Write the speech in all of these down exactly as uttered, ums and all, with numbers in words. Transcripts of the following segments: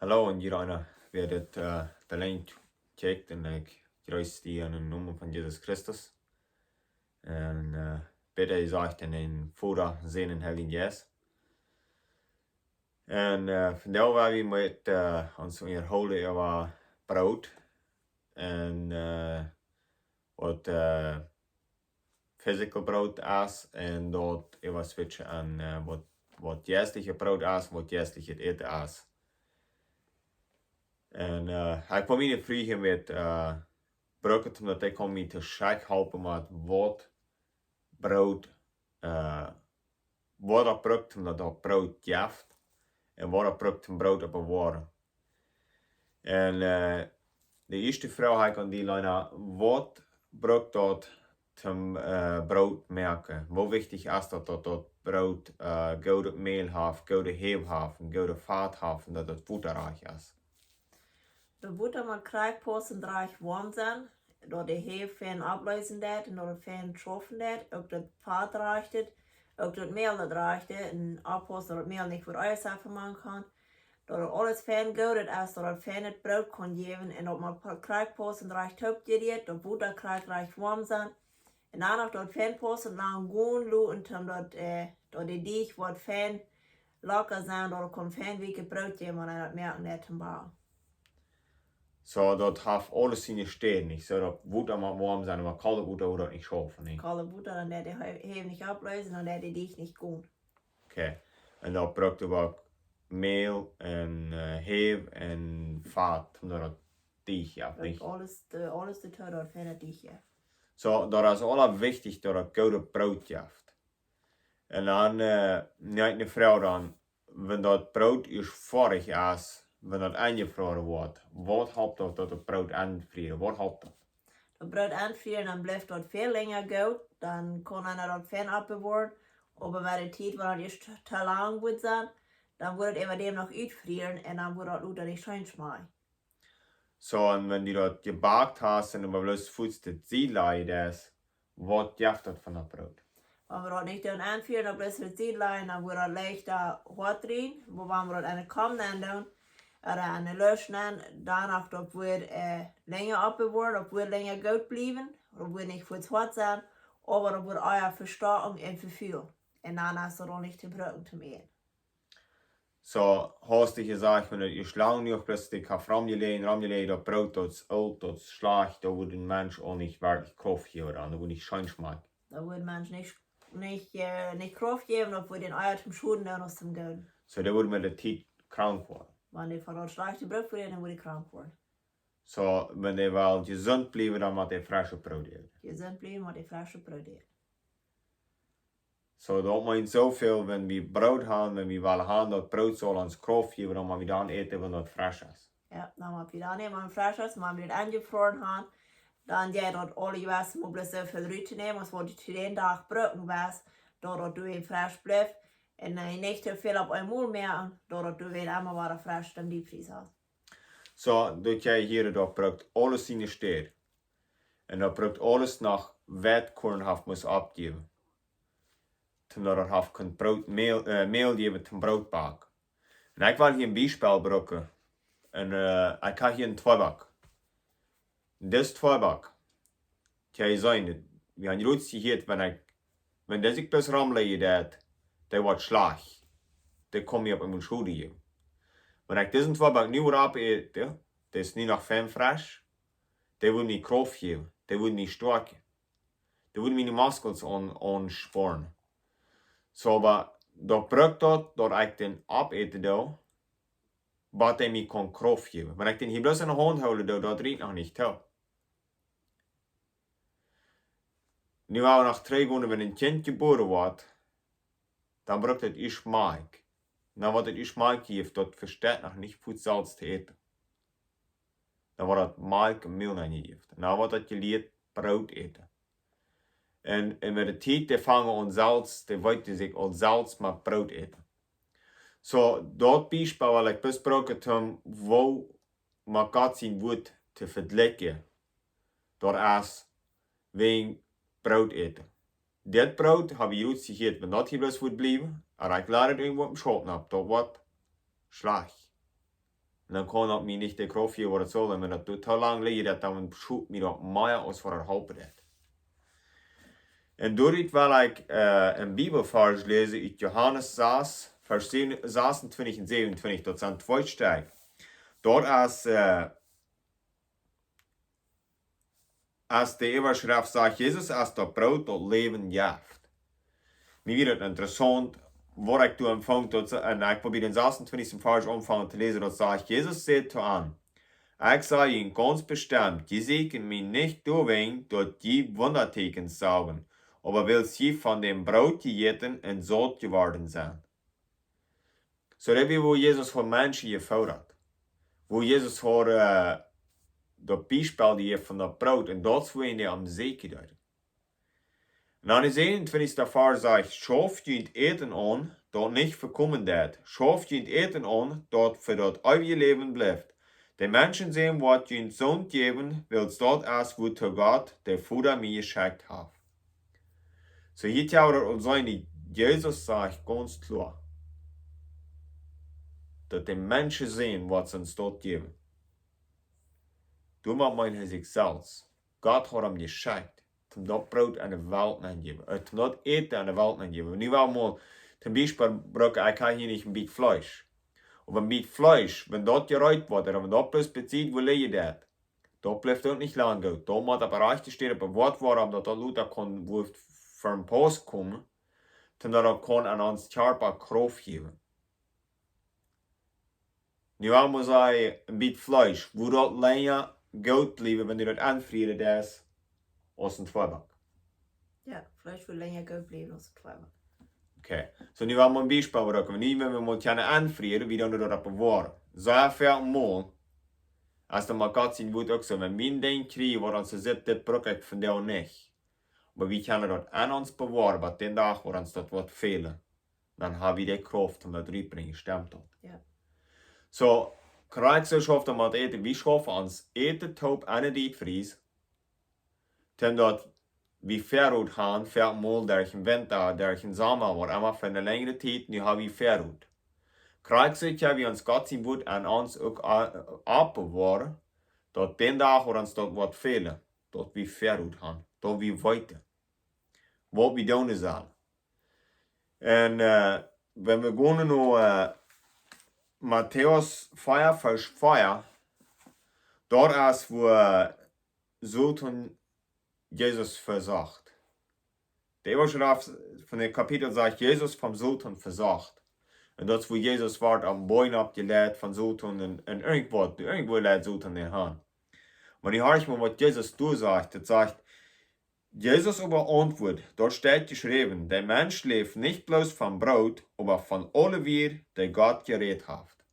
Hallo, un hia eena, wäa dit, äh, de Link kjikjt, un ekj jreess die en dän Nomen von Jesus Christus. Un, äh, bitte, ekj saj en dän Voda, Sän un Heiljen Jeist. Un, äh, vondoag woa wie met, äh, ons unjahoolen äwa Broot. Un, äh, waut, äh, physical Broot es un daut äwa switchen aun, äh, waut, waut jeistlichet Broot es, waut jeistlichet Äten es. Un, äh, ekj woa miene Fru hia met, äh, brucken, om daut ekj kaun mie to schekj halpen met waut Broot, äh, waut daut brukt, om daut daut Broot jeft, un waut daut brukt, om Broot to bewoaren. Un, äh, de ieeschte Froag ha ekj aun die, Lena, waut brukt daut toom, äh, Broot moaken? Woo wichtich es daut, daut daut Broot, äh, goodet Mäl haft, goode Häw haft un goodet Fat haft un daut daut Wota rajcht es? Daut Wota mott krakjt paussent rajcht woam sennen, daut de Häw fein aufleesen deit un daut et fein schaufen deit, uk daut Fat rajcht, uk daut Mäl daut rajcht, un oppaussen daut daut Mäl nich fa Eia vemoaken kaun. Daut daut aules fein goot es, daut daut feinet Broot kaun jäwen un daut mott pa-, krakjt paussent rajcht toopjerieet, daut Wota krakjt rajcht woam sennen. Un dan noch daut fein paussent lang gonen loten, om daut, äh, daut de Deajch woat fein locker sennen, daut et kaun fein wieekjet Broot jäwen, wan eena daut moaken deit toom Backen. Soo, daut haft aules siene Städ, nich? Soo, daut Wota mott woam sennen, oba kolt Wota woat daut nich schaufen, nich? Kolt Wota, dan deit de Häw, Häw nich aufleesen, dan deit de Deajch nich gonen. Okay. Un daut brukt oba uk Mäl un, äh, Häw un Fat, om daut Deajch, jo, nich? Aules, de, aules de Too daut feine Deajch, jo. Soo, daut es aula wichtich, daut daut goodet Broot jeft. Un dan, äh, nu ekj ne Froag dan, wan daut Broot ieescht foadich es, wan daut enjefroaren woat, waut halpt daut, daut daut Broot enfrieren? Waut halpt daut? Daut Broot enfrieren, dan blift daut väl lenja goot, dan kaun eena daut fein oppbewoaren. Oba met de Tiet, wan daut ieescht too lang woat sennen, dan woat et äwa däm noch utfrieren un dan woat daut lota nich scheen schmakjen. Soo, un wan du daut jebackt hast un oba bloos fuaz daut Sied lajen deist, waut jeft daut von daut Broot? Wan wie daut nich doonen enfrieren, oba bloos daut Sied lajen, dan woat daut leicht hoat woaren, oba wan wie daut enne Kom nenn doonen, ooda enne Lusch nenn, dan woat daut, äh, lenja oppbewoaren, daut woat lenja goot bliewen, daut woat nich fuaz hoat sennen, oba daut woat ea vestoaken un vefaulen. Un dan es daut uk nich to brucken toom äten. Soo, hast du jesajcht, wan et ieescht lang jenuach bloos de Kaf romjeläajen, romjeläajen, daut Broot, daut es oolt, daut es schlajcht, daut woat een Mensch uk nich werkjlich Krauft jäwen, daut woat nich scheen schmakjen. Daut woat een Mensch nich, nich, äh, nich Krauft jäwen, daut woat dän ea toom Schoden doonen aus toom Gooden. Soo, dee woat met de Tiet krank woaren. Wan dee von daut schlajchte Broot woat, dan woat dee krank woaren. Soo, wan dee well jesunt bliewen, dan mott dee freschet Broot äten. Jesunt bliewen, mott dee freschet Broot äten. Soo, daut meent soo väl, wan wie Broot haben, wan wie wellen haben, daut Broot saul ons Krauft jäwen, dan mott wie dan äten, wan daut fresch es. Jo, dan mott wie dan äten, wan daut fresch es, wan wie daut enjefroaren haben, dan jeit daut aule jewess mau bloos soo väl rut to nämen, aus waut du to dän Dach brucken wurscht, daut daut doa fresch blift. Un, äh, nich too väl opp eemol moaken, daut daut doa emma wada fresch em Deepvries es. Soo, daut jie hieren, daut brukt aules siene Städ. Un daut brukt aules no waut Korn haft must oppjäwen. Toom daut daut haft kunt Broot, Mäl, äh, Mäl jäwen toom Broot backen. Un ekj well hia een Biespel brucken. Un, äh, ekj hab hia een Tweeback. Dis Tweeback. Jie seenen, wie haben jrod jehieet, wan ekj, wan dee sikj bloos romläajen deit, dee woat schlajcht. Dee kaun mie opp eemol Schoden jäwen. Wan ekj disen Tweeback nu woa oppät, dee es nu noch fein fresch, dee woat mie Krauft jäwen, dee woat mie stoakjen. Dee woat miene Muskels aun-, aunspornen. Soo, oba daut brukt daut, daut ekj dän oppäten doo, bat dee mie kaun Krauft jäwen. Wan ekj dän hia bloos enne Haunt hoolen doo, daut rieekjt noch nich too. Nu woa wie noch trigj gonen, wan een Kjint jebuaren woat, dan brukt et ieescht Malkj. Na waut et ieescht Malkj jeft, daut vesteit noch nich fuaz selfst to äten. Dan woat daut Malkj un Mäl nenjejäft. Na woat daut jelieet Broot äten. Un, un met de Tiet, dee fangen aun selfst, dee weeten sikj aun selfst met Broot äten. Soo, daut Biespel well ekj bloos brucken, om woo met Gott sien Wuat to vejlikjen. Daut es wäajen Broot äten. Dit Broot hab wie jrod jehieet, wan daut hia bloos woat bliewen, un ekj laj et irjentwua opp dän Schaupnapp, daut woat schlajcht. Un dan kaun daut mie nich de Krauft jäwen, waut et saul. Un wan daut too lang licht, daut dan schot mie daut mea aus waut et halpen deit. Un doaderch well ekj äh, een Bibelvers läsen ut Johanes sas, Vers sasuntwintich un säwenuntwintich. Daut sent twee Städ. Doa es äh, aus de Äwaschreft sajcht, Jesus es daut Broot, daut Läwen jeft. Mie wia daut interessaunt, waut ekj doa aunfunk, daut, un ekj probeer dän sasuntwintichsten Vers aunfangen to läsen, daut sajcht, Jesus säd to an: Ekj saj junt gaunz bestemt, jie sieekjen mie nich doawäajen, daut jie Wundateekjens sagen, oba wiels jie von däm Broot jejäten un saut jeworden sent. Soo, daut wia, woo Jesus haud Menschen jefoodat. Woo Jesus haud äh, daut Biespel jejäft von daut Broot. Un daut es, woo hee am sieekjen deed. Un dan de säwenuntwintichste Vers sajcht: Schauft junt Äten aun, daut nich vekomen deit. Schauft junt Äten aun, daut fa daut eewje Läwen blift. De Menschen sellen junt soont jäwen, wiels daut es, wuatoo Gott, de Voda, mie jeschekjt haft. Soo hia tja, daut aul seenen, Jesus sajcht gaunz kloa, daut de Menschen sellen waut soont jäwen. Doamet meent hee sikj selfst. Gott haud am jeschekjt, om daut Broot aun de Welt nenjäwen, äh, om daut Äten aun de Welt nenjäwen. Nu well wie mol, toom Biespel, bruck ekj hia nich een bät Fleesch. Oba een bät Fleesch, wan daut jereed woat, un wan daut bloos bie Tiet wua lijen deit, daut blift uk nich lang goot. Daut mott opp de rajchte Städ bewoat woaren, om daut daut lota kaun, wua et fa een Pauss komen, daut daut kaun aun ons Kjarpa Krauft jäwen. Nu well wie sajen, een bät Fleesch, wudd daut lenja goot bliewen, wan du daut aunfrieren deist, aus een Tweeback? Jo, Fleesch wudd lenja goot bliewen aus een Tweeback. Okay. Soo, nu well wie een Biespel brucken. Nu, wan wie mol kjennen aunfrieren, wie dan daut opp bewoaren. Soo väl mol, aus dan met Gott sien Wuat uk soo. Wan wie een Dinkj kjrieen, waut ons sitt, dit bruck ekj vondoag nich. Oba wie kjennen daut aun ons bewoaren, bat dän Dach, wua ons daut woat fälen. Dan ha wie de Krauft, om daut rutbrinjen, stemt daut? Jo. Soo, krakjt soo schauft daut met Äten. Wie schaufen ons Äten toop aun de Deepfries, toom daut wie Väarot han, väl mol derch dän Winta, derch dän Somma, waut emma fa eene lenjre Tiet, nu ha wie Väarot. Krakjt soo kjenn wie ons Gott sien Wuat aun ons uk a-, oppbewoaren, daut dän Dach, wua ons daut woat fälen, daut wie Väarot han, daut wie weeten, waut wie doonen sellen. Un äh, wan wie gonen no äh, Matäus vea, Varsch vea, doa es, wua äh, Soton Jesus vesocht. De Äwaschreft von daut Kapitel sajcht, Jesus vom Soton vesocht. Un daut es, wua Jesus woat aum Boajch oppjeleit von Soton un, un irjentwua, irjentwua leit Soton am aun. Oba nu horch mol, waut Jesus doa sajcht. Daut sajcht, Jesus oba auntwuad: Doa steit jeschräwen, de Mensch läft nich bloos von Broot, oba von aule Wieed, dee Gott jerät haft.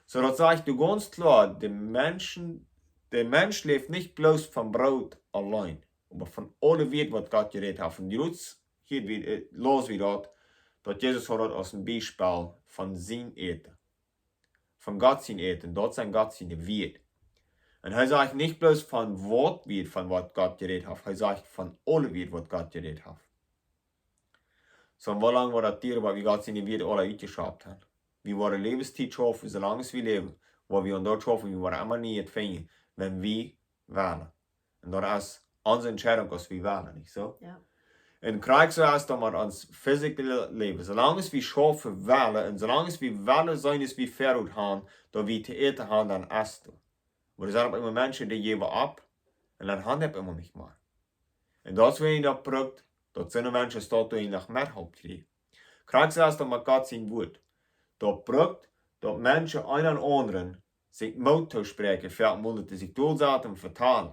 Soo, daut sajcht doa gaunz kloa, de Menschen, de Mensch läft nich bloos von Broot auleen, oba von aule Wieed, waut Gott jerät haft. Un jrods hia wie, äh, läs wie daut, daut Jesus haud daut aus een Biespel von sien Äten, von Gott sien Äten, daut sent Gott siene Wieed. Un hee sajcht nich bloos von waut Wieed, von waut Gott jerät haft, hee sajcht von aule Wieed, waut Gott jerät haft. Soo, woo lang woat daut dieren, bat wie Gott siene Wieed aula utjeschauft han? Wie woaren Läwenstiet schaufen, soo lang aus wie läwen, woa wie aun daut schaufen, wie woaren emma nich et finjen, wan wie wellen. Un daut es onse Entscheidunk, aus wie wellen, nich soo? Jo. Un krakjt soo es daut met ons physical Läwen. Soo lang aus wie schaufen wellen un soo lang aus wie wellen sennen, aus wie Väarot han, daut wie to äten han, dan es daut. Oba doa sent opp eemol Menschen, dee jäwen opp un dan han dee opp eemol nich mea. Un daut es, wan daut brukt, daut soone Menschen daut doa noch mea Help kjrieen. Krakjt soo es daut met Gott sien Wuat. Daut brukt, daut Menschen eena dän aundren sikj Moot toospräakjen, väl mol daut see sikj dolsaten un vetalen.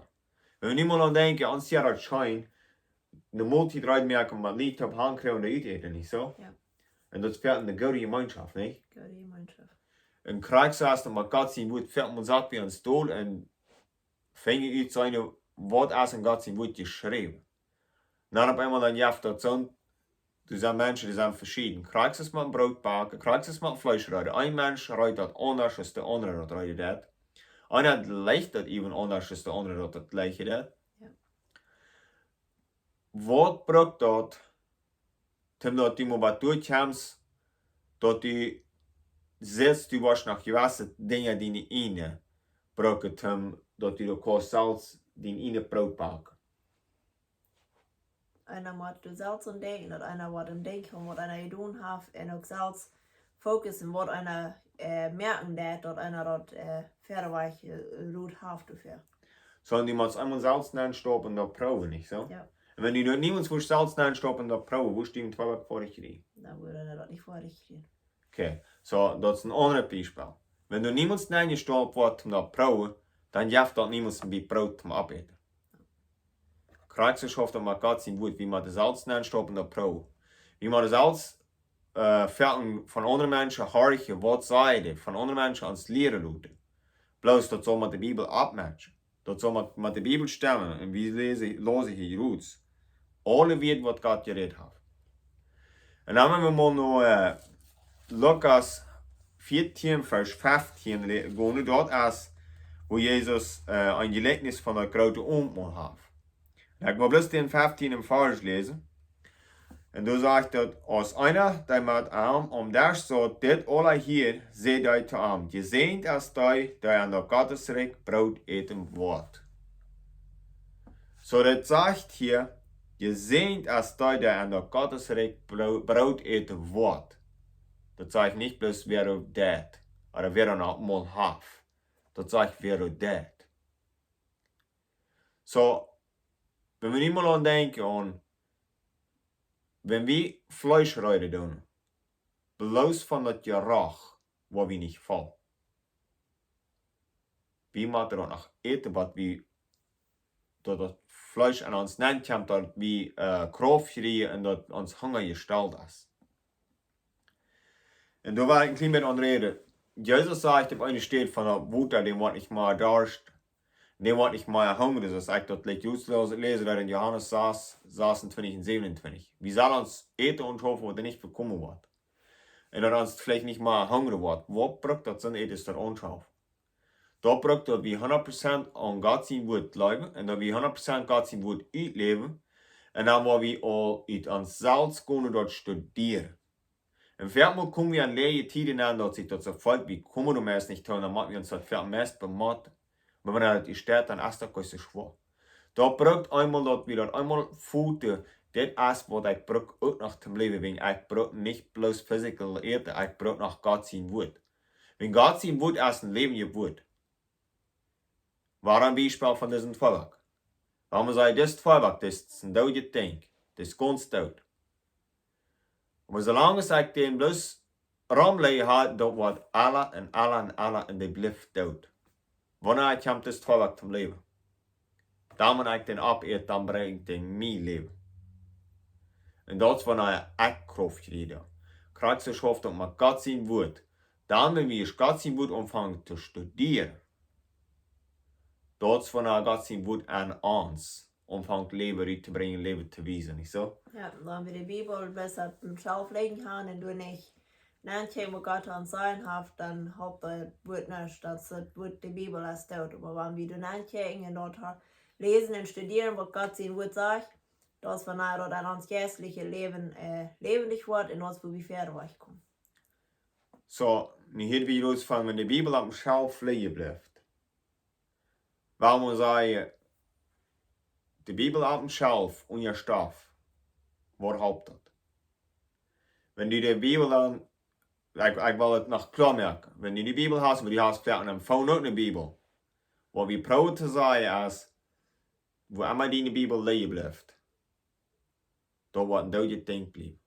Wan wie nu mol aun denkjen, ons hia daut scheen, ne Moltiet reed moaken, met Lied opp han kjrieen un daut äten, nich soo? Jo. Un daut es väl eene goode Jemeenschoft, nich? Goode Jemeenschoft. Un krakjt soo es daut met Gott sien Wuat, väl mol sat wie ons dol un finjen ut sennen, waut es en Gott sien Wuat jeschräwen. Dan opp eemol dan jeft daut soon, doa sent Menschen, dee sent veschieden. Krakjt soo es met Broot backen, krakjt soo es met Fleesch reeden. Een Mensch reed daut aundasch aus de aundre daut reeden deit. Eena leicht daut äwen aundasch aus de aundre daut, daut jlikje deit. Jo. Waut brukt daut, toom daut du mol waut doakjemst, daut du sitst, du woascht noch jewesse Dinja diene ieejne brucken, daut du kaust selfst diene ieejne Broot backen. Eena mott doa selfst aun denkjen, daut eena waut aun denkjen, waut eena jedonen haft, un uk selfst fokussen, waut eena äh, moakjen deit, daut eena daut äh, verwoat äh, Rot haft doafäa. Soo, du motst eemol selfst nenstoppen un daut proowen, nich soo? Jo. Un wan du daut niemols wurscht selfst nenstoppen un daut proowen, wurscht du daut nich foadich kjrieen. Dan wudd eena daut nich foadich kjrieen. Okay, soo, daut es een aundret Biespel. Wan du niemols nenjestoppt woascht toom daut proowen, dan jeft daut niemols een bät Broot toom opäten. Krakjt soo schauft daut met Gott sien Wuat, wie motten selfst nenstoppen un daut proowen. Wie motten selfst äh, foaken von aundre Menschen horchen, waut see dee, von aundre Menschen ons lieren loten. Bloos daut saul met de Bibel aufmatchen. Daut saul met, met de Bibel stemmen. Un wie läsen, läsen hia rut aule Wieed waut Gott jerät haft. Un dan wan wie mol no äh, Lukas vieetieen, Varsch feftieen le-, gonen, daut es, wua Jesus äh, een Jlikjnis von daut groote Owentmol haft. Un ekj well bloos dän feftienden Varsch läsen. Un doa sajcht daut: Aus eena, dee met am aum Desch saut, dit aula hieed, säd hee to am: Jesäajent es dee, dee aun daut Gottes Rikj Broot äten woat. Soo, daut sajcht hia: Jesäajent es dee, dee aun daut Gottes Rikj Bro-, Broot äten woat. Daut sajcht nich bloos, wäa daut deit, ooda wäa daut noch mol haft. Daut sajcht, wäa daut deit. Soo, wan wie nu mol aun denkjen aun, wan wie Fleesch reeden doonen, bloos von daut Jeroch woa wie nich voll. Wie motten daut noch äten, waut wie, daut daut Fleesch aun ons nenkjemt, daut wie äh, Krauft kjrieen un daut ons Hunga jestallt es. Un doa well ekj een kjlien bät aun räden. Jesus sajcht opp eene Städ von daut Wota, dee woat nich mea Darscht, dee woat nich mea Hunga. Soo aus ekj daut Lied jrod läsen, läsen doa en Johanes sas, sasuntwintich un säwenuntwintich. Wie sellen ons Äten aunschaufen, waut doa nich vekomen woat. Un daut ons veleicht nich mea Hunga woat. Waut brukt daut, soon Äten to aunschaufen? Daut brukt, daut wie hundat Prozent aun Gott sien Wuat jleewen un daut wie hundat Prozent Gott sien Wuat utläwen. Un dan woa wie aul ut ons selfst gonen daut studieren. Un väl mol komen wie aun läaje Tieden aun, daut sikj daut soo felt, wie komen doa meist nich too, dan motten wie ons daut väl meist bemotten. Oba wan daut es, dan es daut goanich soo schwoa. Daut brukt eemol, daut wie daut eemol foten, dit es waut ekj bruk uk noch toom läwen, wan ekj bruk nich bloos physical äten, ekj bruk noch Gott sien Wuat. Wan Gott sien Wuat es een läwendjet Wuat. Waut een Biespel von disen Tweeback. Wan wie sajen, dis Tweeback, dis es een doodjet Dinkj, dis es gaunz doot. Oba soo lang aus ekj dän bloos romläajen hab, daut woat ella un ella un ella un dee blift doot. Wanea kjemt dis Tweeback toom Läwen? Dan wan ekj dän oppät, dan brinjt dee mie Läwen. Un daut es wanea ekj Krauft kjrie. Krakjt soo schauft daut met Gott sien Wuat. Dan wan wie Gott sien Wuat aunfangen to studieren, daut es wanea Gott sien Wuat aun ons aunfangt Läwen rut to brinjen, Läwen to wiesen, nich soo? Jo, wan wie de Bibel bloos oppem Schelf lijen haben un doa nich nenkjikjen, waut Gott to ons sajen haft, dan halpt daut Wuat nuscht, daut es daut Wuat, de Bibel es doot. Oba wan wie doa nenkjikjen un daut ha-, läsen un studieren, waut Gott sien Wuat sajcht, daut es wanea daut aun ons jeistlichet Läwen äh, läwendich woat un ons, wua wie wieda wajchkomen. Soo, nu hia wie rut von, wan de Bibel oppem Schelf lijen blift. Wan wie sajen, de Bibel oppem Schelf unja Stoff, waut halpt daut? Wan du de Bibel dan, ekj, ekj well daut noch kloa moaken, wan du de Bibel hast, oba du hast veleicht oppem Phone uk eene Bibel, waut wie proowen to sajen es, wua emma diene Bibel lijen blift, daut woat een doodjet Dinkj bliewen.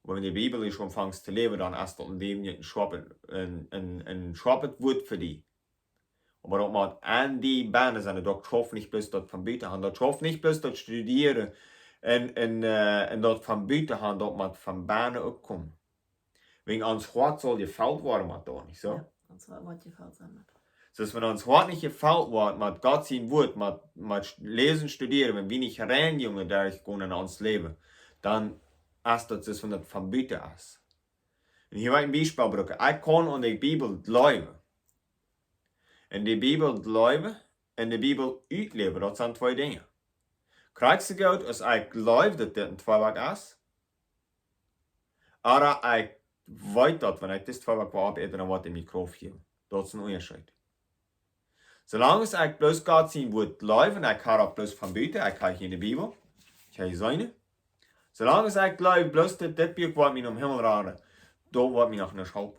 Oba wan de Bibel es aunfangt to läwen, dan es daut een läwendjet, een schoapet, een, een, een schoapet Wuat fa die. Oba daut mott aun die bennen sennen, daut schauft nich bloos daut von buten han, daut schauft nich bloos daut studieren un, un, äh, un daut von buten han, daut mott von bennen uk komen. Wan ons Hoat saul jefelt woaren met daut, nich soo? Jo, ons Hoat mott jefelt sennen met. Soo wan ons Hoat nich jefelt woat met Gott sien Wuat, met, met läsen, studieren, wan wie nich Reinjunk derchgonen en ons Läwen, dan es daut soo aus wan daut von buten es. Un hia well ekj een Biespel brucken. Ekj kaun aun de Bibel jleewen. Un de Bibel jleewen un de Bibel utläwen, daut sent twee Dinja. Krakjt soo goot aus ekj jleew, daut dit een Tweeback es, ooda ekj weet daut, wan ekj dit Tweeback woa opäten, dan woat et mie Krauft jäwen. Daut es een Unjascheet. Soo lang aus ekj bloos Gott sien Wuat jleew, ekj hab daut bloos von buten, ekj hab hia enne Bibel, ekj hab hia seenen. Soo lang aus ekj jleew, bloos dit, dit Buak woat mie nom Himmel raden, daut woat mie noch nich halpen.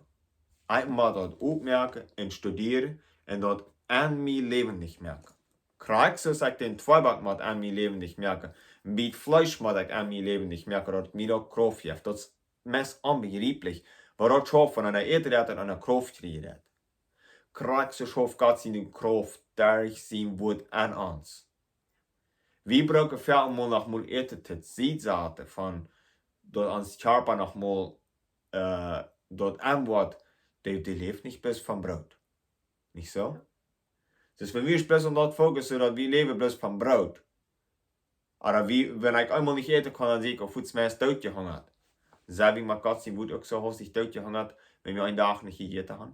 Ekj mott daut opmoaken un studieren un daut aun mien Läwen moaken. Krakjt soo aus ekj dän Tweeback mott aun mien Läwen moaken, een bät Fleesch mott ekj aun mien Läwen moaken, daut mie daut Krauft jeft. Daut es meist onbejrieplich, waut daut schauft, wan eena äten deit un eena Krauft kjrieen deit. Krakjt soo schauft Gott siene Krauft derch sien Wuat aun ons. Wie brucken väl mol noch mol äten, daut Sied saten von daut ons Kjarpa noch mol, äh, daut Auntwuat, dee, dee läft nich bloos von Broot. Nich soo? Daut es, wan wie bloos aun daut fokussen, daut wie läwen bloos von Broot. Oba wie, wan ekj eemol nich äten kaun, dan sie ekj aul fuaz meist doot jehungat. Sent wie met Gott sien Wuat uk soo haustich doot jehungat, wan wie eenen Dach nich jejäten haben?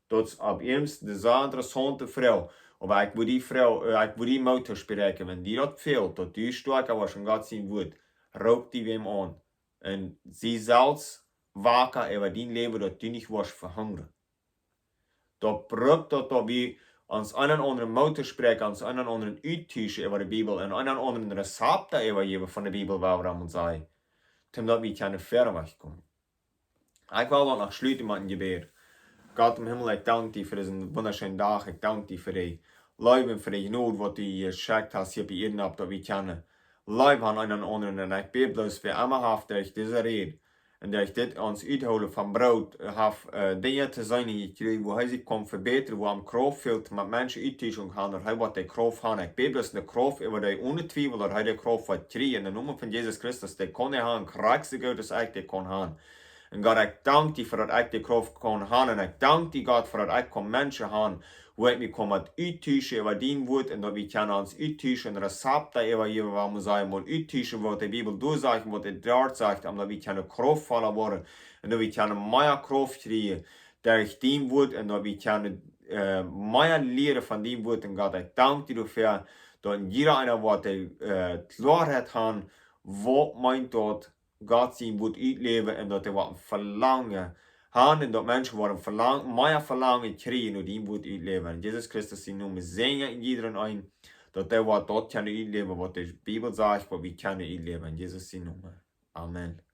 Daut es opp eemst eene sea interessaunte Froag. Oba ekj wudd die Froag, äh, ekj wudd die Moot toospräakjen, wan die daut fält, daut du stoakja woascht en Gott sien Wuat, roop die wäm aun. Un sie selfst waka äwa dien Läwen, daut du nich woascht vehungren. Daut brukt daut, daut wie ons eenen aundren Moot toospräakjen, ons eenen aundren uttuschen äwa de Bibel un eenen aundren Rezept äwajäwen von de Bibel, wua wie dan sajen, daut wie kjennen wieda komen. Ekj well daut noch schluten met een Jebäd. Gott em Himmel, ekj dank die fa disen wundascheenen Dach. Ekj dank die fa de Leew un fa de Jnod, waut du jeschekjt hast hia opp Ieed, daut wie kjennen Leew haben eenen aundren. Un ekj bäd bloos, wäa emma haft derch dise Räd un derch dit ons Uthoolen von Broot, äh, haft, äh, Dinja to seenen jekjräajen, wua hee sikj kaun vebätren, wua am Krauft fält, met Menschen Uttuschunk haben, daut hee woat de Krauft haben. Ekj bäd bloos de Krauft äwa dee, one Twiewel, daut hee de Krauft woat kjrieen. En dän Nomen von Jesus Christus, dee kaun hee haben, krakjt soo goot aus ekj dee kaun haben. Un Gott, ekj dank die fa daut ekj de Krauft kaun haben. Un ekj dank die, Gott, fa daut ekj kaun Menschen haben, wua ekj mie kaun met uttuschen äwa dien Wuat un daut wie kjennen ons uttuschen un Rezepten äwajäwen, wua wie sajen, mol uttuschen, waut de Bibel doa sajcht, waut de doa sajcht, om daut wie kjennen kraftvolla woaren un daut wie kjennen mea Krauft kjrieen derch dien Wuat un daut wie kjennen, äh, mea lieren von dien Wuat. Un Gott, ekj dank die doafäa, daut en jieda eena woat de, äh, Kloaheit haben, waut meent daut, Gott sien Wuat utläwen un daut hee woat een Velangen haben un daut Menschen woaren Velangen, mea Velangen kjrieen no dien Wuat utläwen. En Jesus Christus sienen Nomen säajen ekj jieda eenen, daut hee woat daut kjennen utläwen, waut de Bibel sajcht, waut wie kjennen utläwen. En Jesus sienen Nomen. Amen.